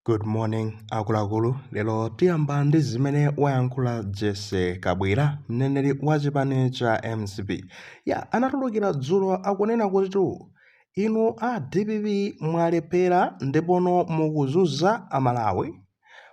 Good morning akuluakulu, lero tiyamba ndi zimene wayankhula Jesse Kabwila, mneneri wa chipani cha MCP. Ya anatulukira dzulo akunena kuti inu a DPP mwalephera ndipono mukuzunza Amalawi,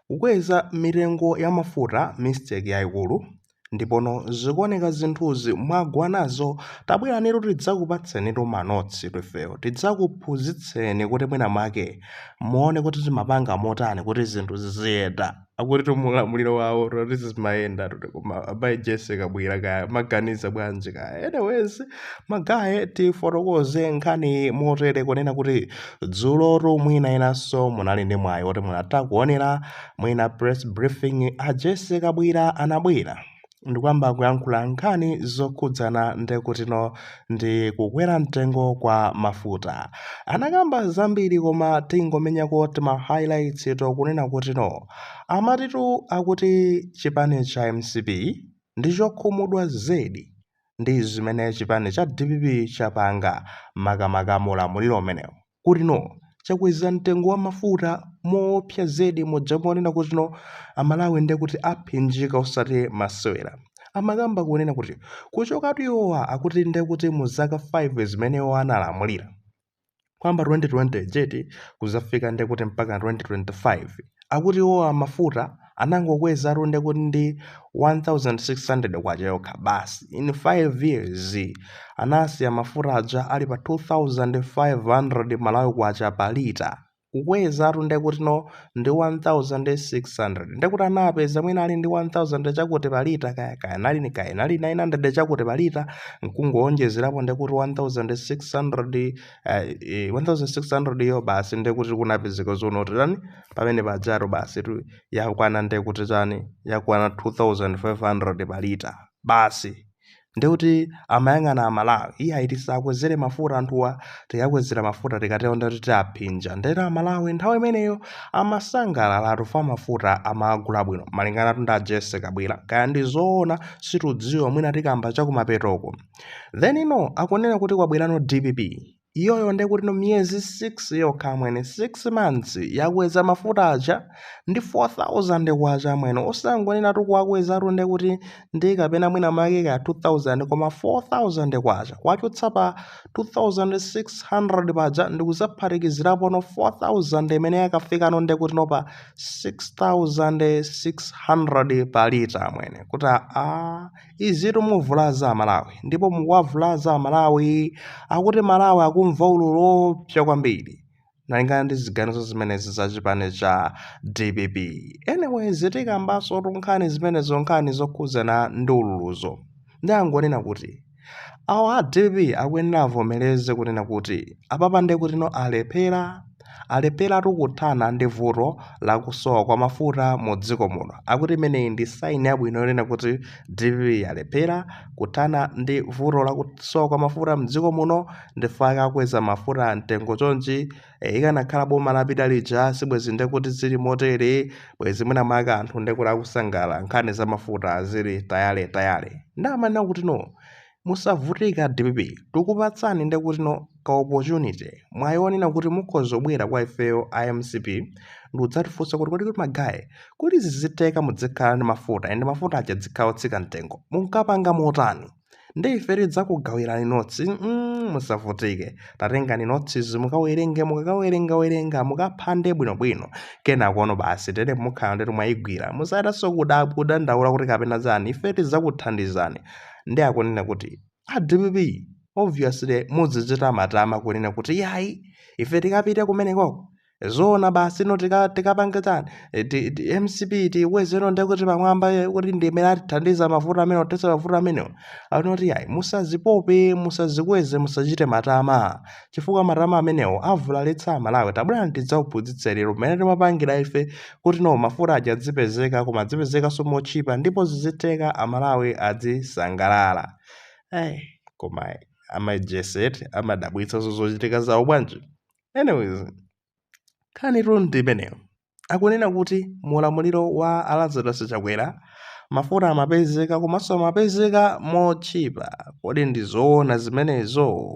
kukweza mitengo ya mafuta mistake yayikulu, ndipono zikuoneka zinthuzi mwagwa nazo. Tabweranitu tidzakupatsenitu ma notes ifeyo, tidzakuphunzitseni kuti mwina mwake muone kuti timapanga motani kuti zinthu ziziyenda. Akuti tumulamuliro wawo kuti zimayenda, koma abayi Jesse Kabwila kaya maganiza bwanji kaya. Anyways, magaye, tifotokoze nkhani motere kunena kuti dzulotu mwina inanso munali ndi mwayi woti munatha kuonera mwina press briefing. A Jesse Kabwila anabwera ndikuyamba kuyankhula nkhani zokhudzana ndekutino ndi kukwera mtengo kwa mafuta. Anakamba zambiri, koma tingomenyako tima highlights tokunena kutino amatitu akuti chipani cha MCP ndi chokhumudwa zedi ndi zimene chipani cha DPP chapanga, makamaka mulamuliro umenewo, kuti no chakweza mtengo wa mafuta moopsa zedi, muja monena kuti no Amalawi ndiye kuti aphinjika osati masewera. Amakamba kunena kuti kuchokatu iwowa akuti ndiye kuti mu zaka 5 zimene iwo analamulira, kuyamba 2020 jeti kuzafika ndiye kuti mpaka 2025, akuti iwowa mafuta anangokwezatu ndiye kuti ndi 1600 kwacha yokha basi. In 5 years anasiya mafuta aja ali pa 2500 Malawi kwacha pa lita, kukwezatu ndiye kuti no ndi 1600. Ndiye kuti anapeza mwina ali ndi 1000 chakuti pa lita, kaya kaya nali kaya nali 900 chakuti pa lita, nkungowonjezerapo ndiye kuti 1600, 1600 yo basi. Ndiye kuti kunapezeka zono tani pamene pajaro basi tu yakwana ndiye kuti chani, yakwana 2500 pa lita basi. Ndikuti amayang'ana Amalawi, iye ayi, tisakwezere mafuta anthuwa, tikakwezera mafuta tikatero ndati tiaphinja. Ndero Amalawi nthawi imeneyo amasangalalatu fa mafuta amagula bwino, malingana ndi a Jesse Kabwila. Kaya ndi zoona situdziwa, mwina tikamba chakumapetoko. Then ino akunena kuti kwabwerano DPP, iyoyo ndekuti no miyezi 6 yokha amwene, 6 months, yakweza mafuta aja ndi 4000 kwacha amwene. Osangonena kuwakwezatu ndekuti ndi kapena mwina make ka 2000, koma 4000 kwacha, kwachotsa pa 2600 paja ndikuzaphatikizirapo no 4000 imene yakafikano ndekuti no pa 6600 pa lita amwene. Kuti a izitu muvulaza Amalawi ndipo mukuwavulaza Amalawi. Akuti Malawi akumva ululu opsa kwambiri malingana ndi ziganizo zimenezi za chipani cha DPP. Anyways, tikambanso nkhani zimenezo, nkhani zokhudzana ndi ululuzo. Ndi angonena kuti awa a DPP akuyenera avomereze kunena kuti apapa ndi kuti no alephera, alepheratu kuthana ndi vuto lakusowa kwa mafuta mu dziko muno. Akuti imeneyi ndi sign yabwino yonena kuti DPP yalephera kuthana ndi vuto lakusowa kwa mafuta mdziko muno, ndifaka akweza mafuta mtengo chonchi. Ikanakhala boma lapita lija sibwezi ndekuti zili motere, bwezi mwina mwake anthu ndekuti akusangala, nkhani za mafuta zili tayale tayale. Ndamanena kuti no musavutika DPP, tikupatsani ndekuti no ka opportunity, mwayionena kuti mukhoza kubwera kwa ifeyo iMCP ndikudzatifunsa kuti kodi kuti magaye kuti ziziteka muzikhala ndi mafuta ende mafuta aja dzikhala otsika mtengo, munkapanga motani? Ndi ife tidzakugawirani notes. Musavutike, tatengani notes mukawerenge, mukakawerengawerenga mukaphande bwinobwino, kenakono basi tere mukhala ndetu mwayigwira, musatanso kudandaula kuti kapena chani, ife tidzakuthandizani. Ndi akunena kuti a DPP obviously muzichita matama kunena kuti yayi, ife tikapite kumenekoko zoona basi no tikapange chani, MCP tikwezero ndekuti pamwamba, kuti ndimene atithandiza mavuto amene othetsa mavuto amenewo. Akunoti yayi, musazipope, musazikweze, musachite matama, chifukwa matama amenewo avulalitsa Amalawi. Tabwerani tidzakuphunzitsa lero mmene timapangira ife kuti no mafuta aja adzipezeka, koma adzipezekanso motchipa ndipo zizitheka, Amalawi adzisangalala. Koma amayi Jesse amadabwitsa zochitika zawo bwanji. Anyways, nkhani tu ndi imeneyo. Akunena kuti mulamuliro wa Lazarus Chakwera Mafuta amapezeka komanso amapezeka motchipa. Kodi ndi zoona zimenezo?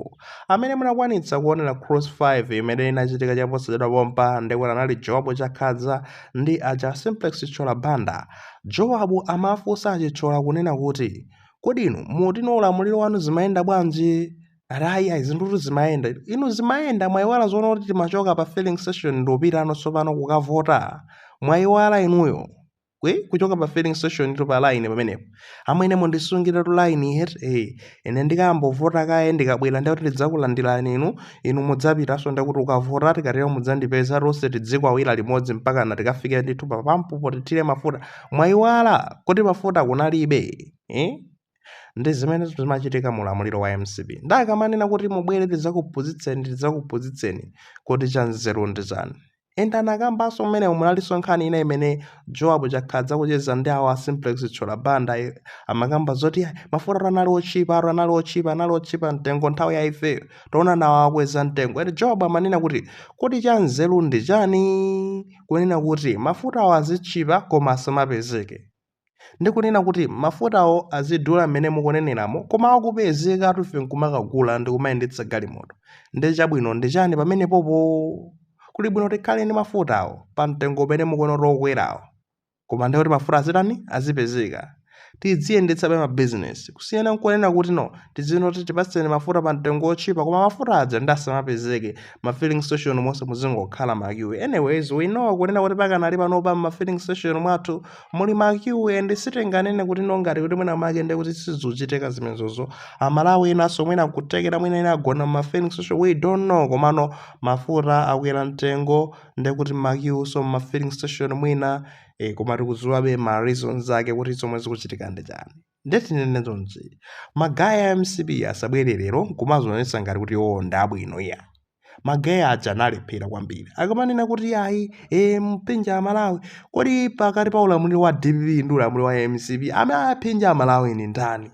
Amene munakwanitsa kuonera Cross 5 imene inachitika chaposachedwa pompa, ndikuti anali Joab Chakhadza ndi aja Simplex Chithyola Banda. Joab amafunsa a Chithyola kunena kuti, kodi inu mutino ulamuliro wanu zimayenda bwanji? Ati ayi, zinthutu zimayenda. Inu zimayenda, mwayiwala zoona kuti timachoka pa filling station ndikupita tsopano kukavota? Mwayiwala inuyo kwe kuchoka pa filling station ndito pa line pamenepo? Amwene, mundisungire tu line het, ine ndikambovota kaye, ndikabwera ndikuti tidzakulandirani inu. Inu mudzapitanso ndikuti ukavota, tikatero mudzandipeza, tonse tidzikwawira limodzi mpaka na tikafike ndithu pa pampupo tithire mafuta. Mwayiwala kuti mafuta kunalibe, eh? Ndi zimene zimachitika mu ulamuliro wa MCP. Ndakamanena kuti mubwere tidzakuphunzitseni, tidzakuphunzitseni kuti chanzeru ndi chani. Enda anakambanso mmene munalinso nkhani ina imene Joab Chakhadza kucheza ndi awa Simplex Chithyola Banda, amakamba zoti, "Ayi, mafuta anali otchipa, atu anali otchipa, anali otchipa mtengo nthawi ya ifeyo, taona nawo akweza mtengo." Ende Joab amanena kuti, kodi chanzeru ndi chani? Kunena kuti mafutawo azitchipa koma asamapezeke, ndi kunena kuti mafutawo azidula mmene mukuneneramo koma akupezeka, atufe nkumakagula ndi kumayendetsa galimoto, ndi chabwino ndi chani pamenepopo? Kuli bwino tikhale ndi mafutawo pa mtengo umene mukuona kuti okwerawo, koma ndi kuti mafuta azitani? Azipezeka, tidziyendetsa pa mabizinesi, kusiyana nkunena kuti no, tizinoti tipatseni mafuta pa mtengo otchipa koma mafuta aja ndi asamapezeke, ma filling station monse muzingokhala ma queue. Anyways, we know kunena kuti pakanali panopa ma filling station mwathu muli ma queue, and sitinganene kuti no, ngati kuti mwina make ndi kuti sizuchitika zimenezozo. Amalawi enanso mwina nkutekera, mwina ena agona ma filling station, we don't know. Komano mafuta akwera mtengo, ndekuti ma queue so ma filling station mwina, koma tikudziwabe ma reasons ake kuti zomwe zikuchitika ndi chani. Ndetinene zonse, ma guy a MCP asabwere lero nkumazionetsa ngati kuti iwo ndi abwino. Iya, ma guy aja analephera kwambiri akamanena kuti ayi, mpinja Amalawi. Kodi pakati pa ulamuliro wa DPP ndi ulamuliro wa MCP, amene aphinja Amalawi ni ndani?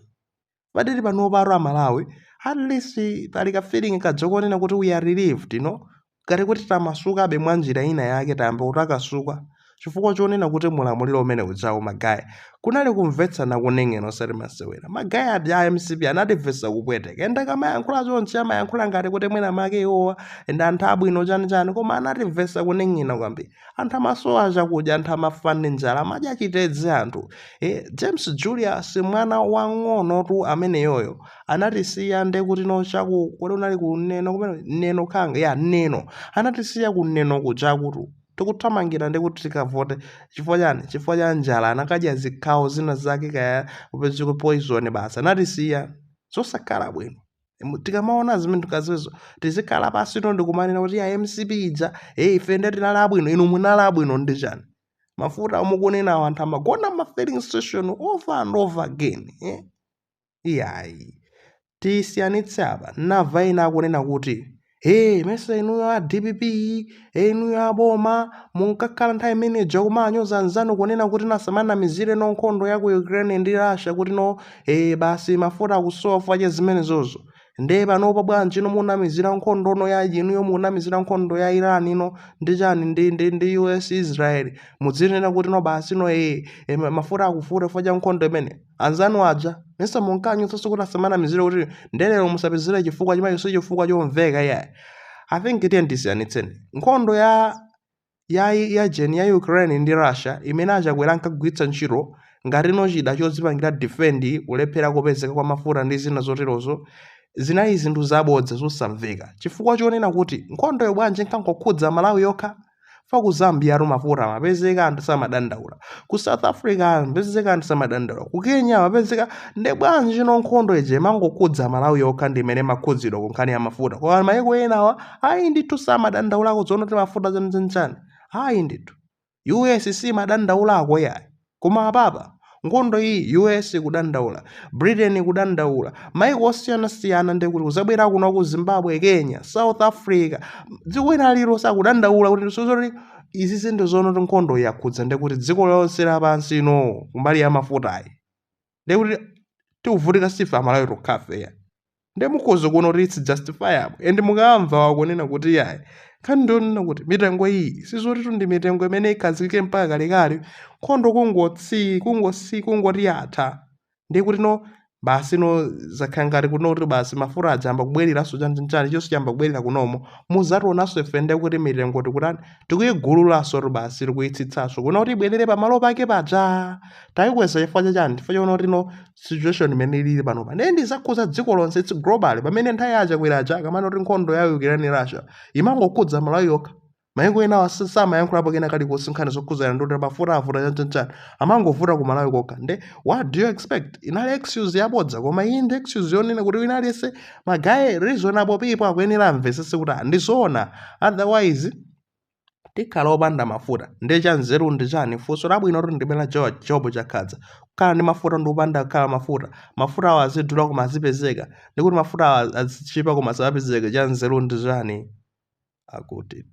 Patili panopa Amalawi at least pali ka feeling kadzokonena kuti we are relieved, ngati kuti tamasukabe mwa njira ina yake, tayamba kutakasuka, chifukwa chonena kuti mulamuliro umene udzawo, ma guy, kunali kumvetsana kuneng'ena, osati masewera. Ma guy ati a MCP anatimvetsa kupweteka, ende akamayankhula chonchi amayankhula ngati kuti mwina make iwowa ndi anthu abwino chani chani, koma anatimvetsa kuneng'ena kwambiri. Anthu amasowa chakudya, anthu amafa ndi njala, amadya chitedze anthu. James Julius, mwana wang'onotu ameneyoyo, anatisiya nde kuti no chaku, kodi unali kuneno kumene neno khanga ya neno, anatisiya kuneno kujakutu tikuthamangira ndi kuti tikavote. Chifukwa chani? Chifukwa cha njala. Anakadya zikhawo zina zake, kaya kupezeka poison basi, anatisiya zosakhala bwino. Tikamaona zimene tikazizo, tizikhala pasi to ndikumanena kuti ya MCP ija, hey, ife nde tinali abwino, inu munali abwino ndi chani? Mafuta mukunenawo, anthu amagona ma filling station over and over again, eh? Iyayi, tisiyanitse apa. Namva ena akunena kuti, hey, mese inuyo a DPP, hey, inuyo aboma munkakhala nthawi imeneja kumanyoza anzanu kunena kuti nasamanamizire no nkhondo ya ku Ukraine ndi Russia kuti no, basi mafuta akusowa chifukwa cha zimenezozo. Nde panopa bwanji ino munamizira nkhondo no ya inuyo, munamizira nkhondo ya Iran ino ndi chani ndi US Israel, mudzinena kuti no, basi no, mafuta akuvuta chifukwa cha nkhondo imene anzanu aja mese munkanyozanso kuti asamanamizire kuti ndelero musapezere chifukwa chimacho si chifukwa chomveka iyayi. I think tiye tisiyanitseni nkhondo ya jeni ya Ukraine ndi Russia imene achakwera ankagwiritsa ntchito ngati ino chida chodzipangira defend kulephera kupezeka kwa mafuta ndi zina zoterozo, zinali zinthu zabodza zosamveka, chifukwa chonena kuti nkhondoyo bwanji inkangokhudza Malawi yokha? Fa ku Zambia atu mafuta amapezeka, anthu samadandaula. Ku South Africa amapezeka, anthu samadandaula. Ku Kenya amapezeka. Nde bwanji ino nkhondo ija imangokhudza Malawi yokha ndi imene imakhudzidwa ku nkhani ya mafuta, koma mayiko enawa ayi ndithu samadandaulako zoona kuti mafuta chanichanichani? Ayi ndithu, US simadandaulako yayi. Koma apapa nkhondo iyi, US kudandaula, Britain kudandaula, maiko osiyanasiyana, ndekuti kuzabwera kuno ku Zimbabwe, Kenya, South Africa, dziko ina lilonse akudandaula kuti sozoti izi zinthu zoona kuti nkhondo yakhudza ndekuti dziko lonse lapansi ino kumbali ya mafutayi, ndekuti tikuvutika sife Amalawi tokhafe ya. Nde mukhoza kuona kuti it's justifiable, and mukamva wakunena kuti yayi, Nkhani ndionena kuti mitengo iyi sizotitu ndi mitengo imene ikhazikike mpaka kalekale. Nkhondo kungotsi kungosi kungoti yatha, ndiye kuti no basi, no zakhala ngati kuno kuti basi mafuta aja amba kubwereranso, chanchani chonse chamba kubwerera kunomo, muzationanso ife. Ndiye kuti mitengo tikutani? Tikuyigululanso tu basi, tikuyitsitsanso kuna kuti ibwerere pamalo pake paja. Tayikweza chifukwa chachani? Chifukwa chakuti kuti no situation imene ilili panopa ndiye ndizakhuza dziko lonse, it's global. Pamene nthawi ya Chakwera aja akamana kuti nkhondo ya Ukraine, Russia imangokhudza Malawi yokha, mayiko ena samayankhulapo kena kalikonse. Nkhani zokhudzana ndi kuti mafuta avuta, chanchani, amangovuta ku Malawi kokha. Nde what do you expect? Inali excuse yabodza, koma iyi ndi excuse yonena kuti wina aliyense, ma guy, reasonable people akuyenera amvetsetse kuti ah, ndizoona, otherwise tikhala opanda mafuta. Ndiye chanzeru ndi chani? Funso labwino kuti ndibela Job Chakadza, kukhala ndi mafuta ndi kupanda kukhala mafuta, mafuta awo azidula koma azipezeka, ndikuti mafuta awo azichipa koma asapezeke, chanzeru ndi chani? Akuti